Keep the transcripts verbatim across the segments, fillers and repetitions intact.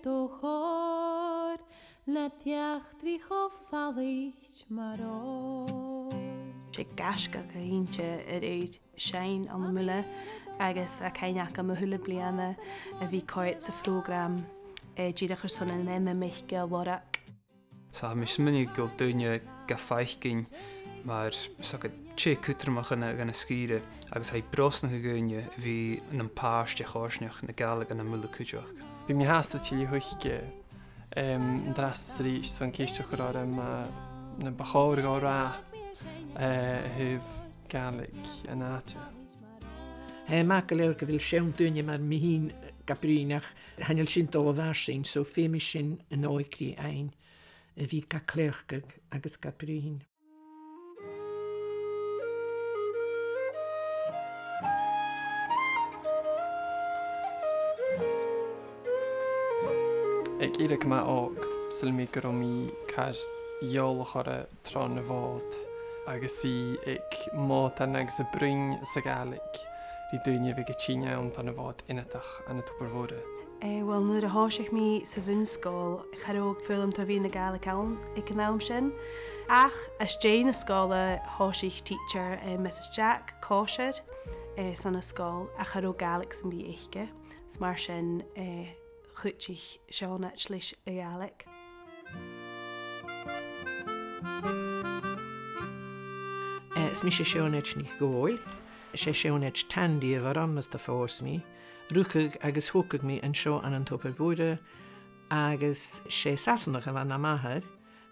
Do chòir na teachdraidh cho falaich mar òr. 'S e gaisgeach a th' innte a rèir seinn ann am Muile, agus tha cuimhne agam a h-uile bliadhna a bhith a' coimhead sa phrògram, eh, dìreach airson an ainm aice a lorg. So tha mi a' smaoineachadh gu bheil daoine ga faicinn mar, so gu, tè cudromach dhan a', dhan a' sgìre, agus tha e a' brosnachadh dhaoine a bhith nam pàirt de choimhearsnachd na Gàidhlig ann am Muile cuideachd. Bidh mi fhathast a' tilleadh thuice, em, an-dràsta 's a-rithist son ceist a chur orm, eh, nam bu chòir dhomh ràdh, eh, a thaobh Gàidhlig an àite. Tha e math gu leòr gu bheil seann daoine mar mi fhìn ga bruidhinn, ach chan eil sin a' dol a dh'fharsaing, so feumaidh sinn an òigridh fhaighinn a bhith ga cleachdadh agus ga bruidhinn. Aig ìre gu math òg, saoilidh mi gun robh mi car eòlach orra tron a' Mhòd, agus i aig mòdan agus a' bruidhinn sa Ghàidhlig ri daoine a bhiodh a' tighinn ann don a' Mhòd ionadach ann an Tobar Mhoire. Eh, uill, nuair a thòisich mi sa bhun-sgoil, cha robh foghlam tro mheadhan na Gàidhlig ann aig an àm sin. Ach às dèidh na sgoile, thòisich teacher, eh, Mrs Jack, còisir, eh, son an sgoil, ach cha robh Gàidhlig sam bith aice. Is mar sin, eh, chuidich Seònaid leis a' Ghàidhlig. Eh, is mise Seònaid NicDhòmhnaill. 'S e Seònaid Tandy a bh' orm mus do phòs mi. Rugadh agus thogadh mi an seo ann an Tobar Mhoire, agus 's e Sasannach a bh' ann am m' athair.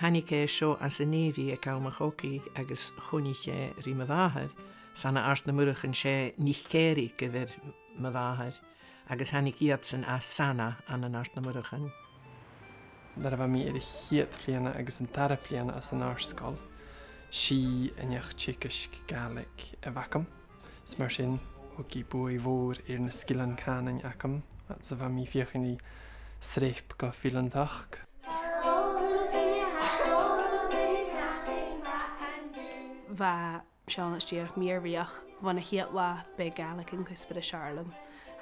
Thàinig e seo às an Navy aig àm a' chogaidh agus choinnich e ri mo mhàthair. 'S ann à Àird nam Murchan, 's e NicCarraig a bh' air mo mhàthair, agus thàinig iadsan à Sana ann an Àird nam Murchan. Nuair a bha mi air a' chiad bhliadhna agus an dara bliadhna anns an àrd-sgoil, 's i an neach-teagaisg Gàidhlig a bh' agam. Is mar sin, thug i buaidh mhòr air na sgilean cànain agam, fhad 's a bha mi a' feuchainn ri sreap gu fileantachd. Bha Seònaid dìreach mìorbhaileach bhon a' chiad latha. B' e Gàidhlig an cuspair as fheàrr leam.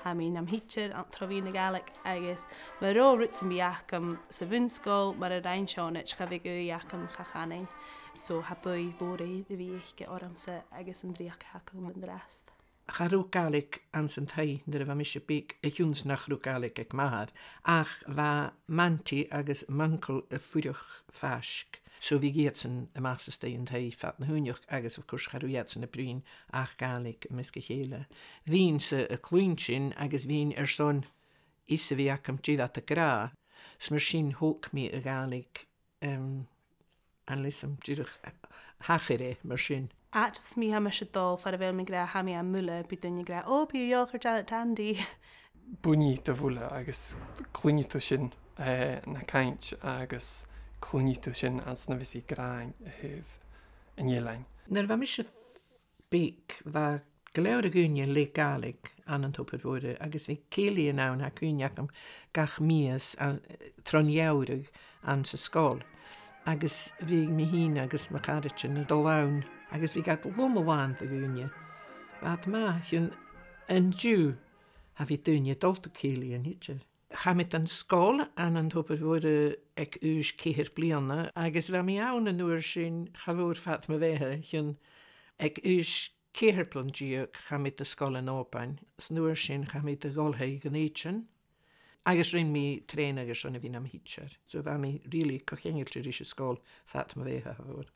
Tha mi nam thidsear an, tro mheadhan na Gàidhlig, agus mura robh rud sam bith agam sa bhun-sgoil mar a rinn Seònaid, cha bhiodh ùidh agam cha chanainn. So tha buaidh mhòr air a bhith aice ormsa agus an dreuchd a th' agam an-dràsta. Cha robh Gàidhlig anns an taigh nuair a bha mise beag, a chionn 's nach robh Gàidhlig aig m' athair, ach bha m' antaidh agus m' uncail a' fuireach faisg. So bhiodh iadsan a-mach 's a-staigh an taigh fad na h-ùine, agus of course cha robh iadsan a' bruidhinn ach Gàidhlig am measg a chèile. Bhithinn-sa a' cluinntinn agus bhithinn airson fios a bhith agam dè bha iad ag ràdh. 'S mar sin thog mi a' Ghàidhlig, em, an leasan dìreach, thachair e mar sin. Àite sam bith a tha mise a' dol, far a bheil mi ag ràdh tha mi à Muile, bidh daoine ag ràdh, "Ò, bidh thu eòlach air Janet Tandy." Buinidh do Mhuile agus cluinnidh tu sin, eh, na cainnt agus cluinnidh tu sin anns na bhios i ag ràdh a thaobh an eilein. Nuair a bha mise beag, bha gu leòr a dhaoine le Gàidhlig ann an Tobar Mhoire, agus bha cèilidhean ann, tha cuimhne agam, gach mìos an, tron gheamhradh anns an sgoil. Agus bhiodh mi fhìn agus mo charaidean a' dol ann, agus bhiodh iad loma-làn de dhaoine. Bha iad math, chionn an-diugh, cha bhi daoine a' dol do chèilidhean idir. Chaidh mi dhan sgoil ann an Tobar Mhoire aig aois ceithir bliadhna, agus bha mi ann an uair sin cha mhòr fad mo bheatha, chionn aig aois ceithir bliadhna deug chaidh mi do Sgoil an Òbain, 's an uair sin chaidh mi do Dhòmhnall Dhan Èideann, agus rinn mi trèanadh airson a bhith nam thidsear. So bha mi really co-cheangailte ris an sgoil fad mo bheatha, cha mhòr.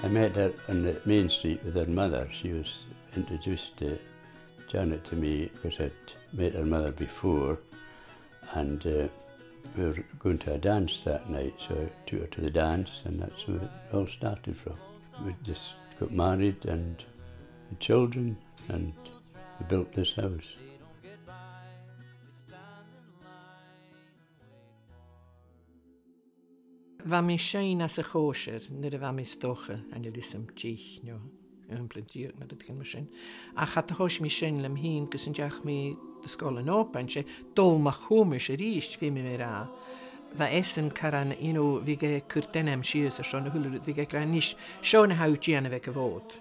I met her on the main street with her mother. She was introduced to Janet to me 'cause I'd met her mother before, and, uh, we were going to a dance that night, so I took her to the dance, and that's where it all started from. We just got married and had children, and we built this house. Bha mi a' seinn anns a' chòisir nuair a bha mi 's dòcha, chan eil fhios agam, deich no aon bliadhna deug no rudeigin mar sin. Ach cha do thòisich mi sin leam fhìn gus an deach mi do Sgoil an Òbain, 's e Dòmhnall MacThòmais a-rithist, feumaidh mi ràdh. Bha esan caran, you know, bhiodh e a' cur d' ainm sìos airson a h-uile rud, bhiodh e ag ràdh, "A-nis, seo na tha thu a' dèanamh aig a' Mhòd."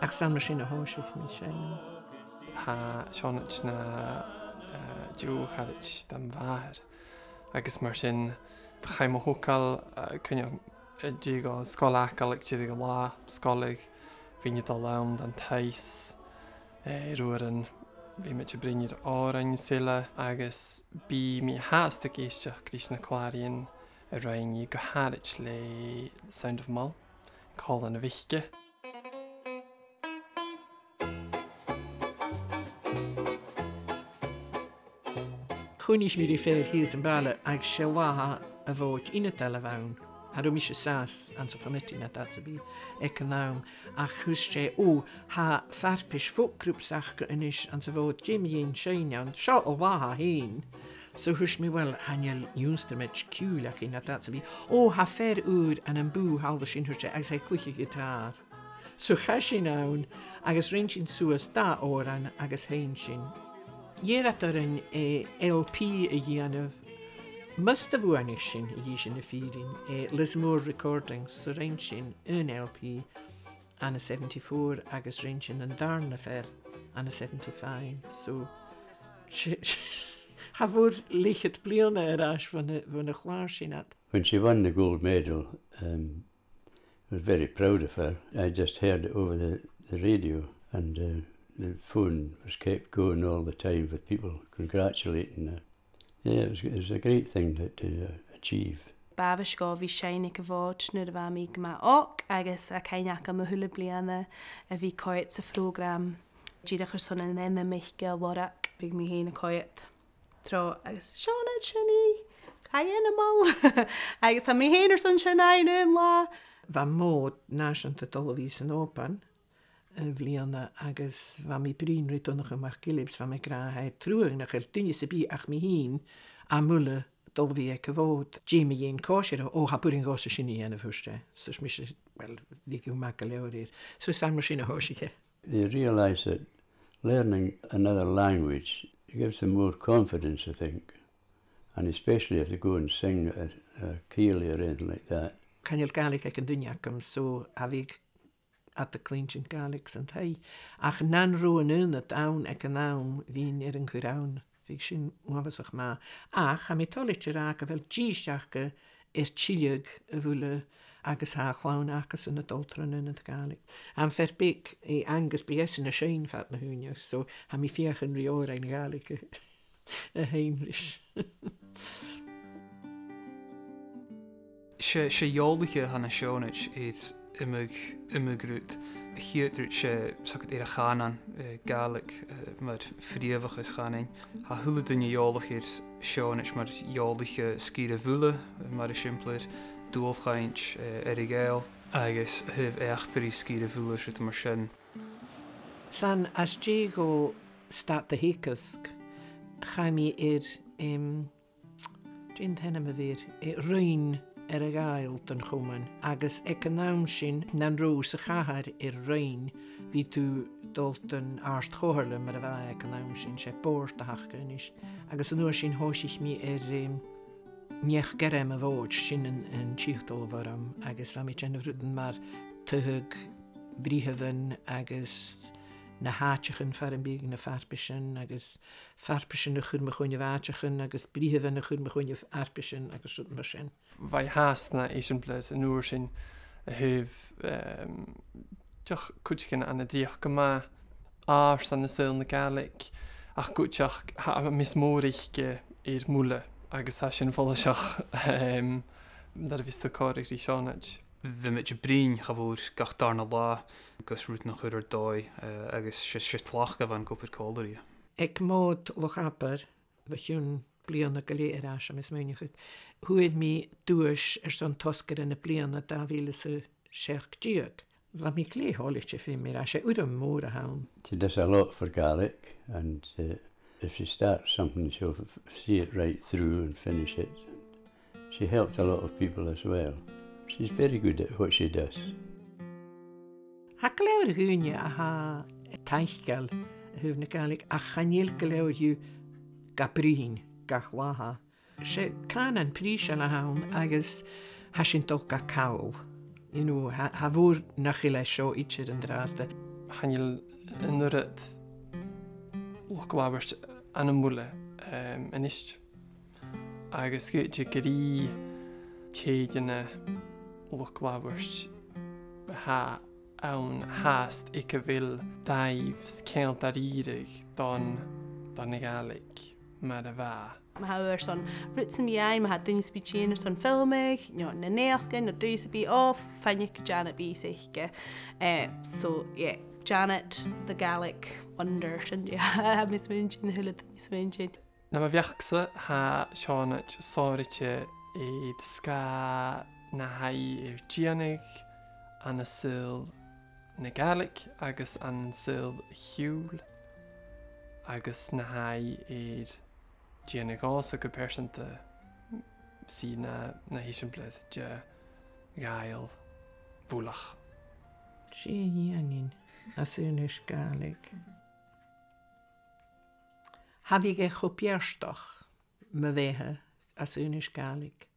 Ach 's ann mar sin a thòisich mi seinn. Tha Seònaid na, eh, deagh charaid dha mo mhàthair. Agus mar sin, chaidh mo thogail, eh, cuimhne, eh, dè a' sgoil fhàgail aig deireadh an latha, sgoilear, bhithinn a' dol ann don taigh, eh, air uairean, bhiomaid a' bruidhinn air òrain 's uile, agus bidh mi fhathast ag èisteachd ris na clàraidhean a rinn i gu h-àraid le Sound of Mull, Còmhlan a' Bhice. Chunnaic mi ri fear shìos am baile agus 's e latha a' Mhòid Ionadail a bh' ann. Cha robh mise an sàs anns a' chomataidh no dad sam bith aig an àm, ach thuirt e, "Ò, tha farpais folk groups aca a-nis anns a' Mhòd, dè mu dheidhinn seinn ann, seo an latha fhèin." So thuirt mi, "Uill, chan eil ionnsramaid ciùil againn no dad sam bith." "Ò, tha fear ùr ann am Bùth thall an sin," thuirt e, "agus tha e a' cluich a' ghiotàr." So chaidh sinn ann agus rinn sinn suas dà òran agus sheinn sinn. Dh'iarradh iad oirnn, eh, L P a dhèanamh, mus do bhuannaich sinn, a dh'innse na fìrinn, eh, Lismore Recordings, so rinn sinn aon L P ann an seventy-four agus rinn sinn an dàrna fear ann an seventy-five. So, 's e, 's e, cha mhòr leth-cheud bliadhna air ais bhon a, bhon a chlàr sinn iad. When she won the gold medal, um, I was very proud of her. I just heard it over the, the radio, and, uh, the phone was kept going all the time with people congratulating her. Yeah, it was, it was a great thing to, to achieve. B' àbhaist dhomh a bhith a' seinn aig a' Mhòd nuair a bha mi gu math òg, agus tha cuimhne agam a h-uile bliadhna a bhith a' coimhead sa phrògram, dìreach airson an ainm aice a lorg, bhiodh mi fhèin a' coimhead tro, agus "Seònaid, sin i, tha i ainmeil." Agus tha mi fhèin airson sin fhaighinn aon latha. Bha Mòd Nàiseanta a' dol a bhith san Òban am-bliadhna agus bha mi a' bruidhinn ri Donnchadh MacGillIbs, bha mi ag ràdh, tha e truagh nach eil duine sam bith ach mi fhìn a' moladh a' dol a bhith aig a' Mhòd. Dè mu dheidhinn còisir? "Ò, tha b' urrainn dhòmhsa sin a dhèanamh," thuirt e. So 's mise, uill, bhiodh gu math gu leòr air. So 's ann mar sin a thòisich e. They realise that learning another language gives them more confidence, I think, and especially if they go and sing at a, a cèilidh or anything like that. Chan eil Gàidhlig aig an duine agam, so cha bhiodh iad a' cluinntinn Gàidhlig san taigh. Ach nan robh an aonad ann aig an àm, bhithinn air an cur ann. Bhiodh sin uabhasach math. Ach tha mi toilichte a ràdh gu bheil dithis aca air tilleadh a bhuile agus tha a' chlann acasan a' dol tron aonad Gàidhlig. Am fear beag, eh, Angus, bidh esan a' seinn fad na h-ùine, so tha mi a' feuchainn ri òrain Ghàidhlig a, a sheinn ris. 'S e, 's e eòlaiche a th' ann an Seònaid air iomadh, iomadh rud. A' chiad rud, 's e, 's aithne dhut, air a' chànan, eh, Gàidhlig, eh, mar phrìomhachas chànain. Tha a h-uile duine eòlach air Seònaid mar eòlaiche sgìre Mhuile, eh, mar eisimpleir, dualchainnt, eh, Earra-Ghàidheal, agus a thaobh eachdraidh sgìre Mhuile, 's rudan mar sin. 'S ann às dèidh dhomh stad a theagasg, chaidh mi air, em, dè an t-ainm a bh' air, eh, Roinn Earra-Ghàidheal don chomann, agus aig an àm sin, nan robh thu sa chathair air roinn, bhiodh tu a' dol don Àrd-Chomhairle mar a bha e aig an àm sin, 's e bòrd a th' aca a-nis. Agus an uair sin thòisich mi air, em, neach-gairm a' Mhòid, sin an, an tiotal a bh' orm, agus bha mi a' dèanamh rudan mar taghadh bhritheamhan agus na h-àiteachan far am biodh na farpaisean agus farpaisean a chur mu choinneamh àiteachan agus britheamhan a chur mu choinneamh fharpaisean agus rud mar sin. Bha e fhathast na eisimpleir an uair sin a thaobh, em, dìreach cuideigin ann an dreuchd gu math àrd ann an saoghal na Gàidhlig, ach cuideachd tha meas mòr aice air Muile agus tha sin follaiseach, em, nuair a bhios tu a' còmhradh ri Seònaid. Bhiomaid a' bruidhinn, cha mhòr, gach dàrna latha gus rudan a chur air dòigh, eh, agus 's e, 's e tlachd a bh' ann ag obair còmhla rithe. Aig Mòd Loch Abar, bho chionn bliadhna gu leth air ais, tha mi a' smaoineachadh, fhuair mi duais airson tosgaire na bliadhna dà mhìle 's a seachd deug. Bha mi glè thoilichte, feumaidh mi ràdh, 's e urram mòr a th' ann. She does a lot for Gaelic, and, uh, if she starts something, she'll f-, f-, see it right through and finish it. She helps a lot of people as well. She's very good at what she does. Tha gu leòr dhaoine a tha taiceil a thaobh na Gàidhlig, ach chan eil gu leòr dhiubh ga bruidhinn gach latha. 'S e cànan prìseil a th' ann agus tha sin a' dol ga call. You know, tha, tha e mòr nach eil e seo idir an-dràsta. Chan eil an uiread luchd-labhairt ann am Muile, em, a-nis. Agus gu, gu, gur e tè de na luchd-labhairt a tha ann fhathast aig a bheil dàimh is ceangal dha-rìribh don, don Ghàidhlig mar a bha. Ma tha thu airson rud sam bith fhaighinn, ma tha duine sam bith a' tighinn airson filmeadh, no na naidheachdan, no duine sam bith, o, faighnich Janet B. Seiche. Eh, so, yeah, Janet, the Gaelic wonder, sin, yeah, tha mi a' smaointinn, a h-uile duine a' smaointinn. Nam bheachd-sa, tha Seònaid sònraichte air sgàth na tha i air dèanamh ann an saoghal na Gàidhlig agus ann an saoghal a' chiùil, agus na tha i air dèanamh dhòmhsa gu pearsanta, 's i na, na h-eisimpleir de Ghàidheal bhuileach. Dè nì mi às aonais Gàidhlig? Cha bhiodh e cho beartach mo bheatha às aonais Gàidhlig.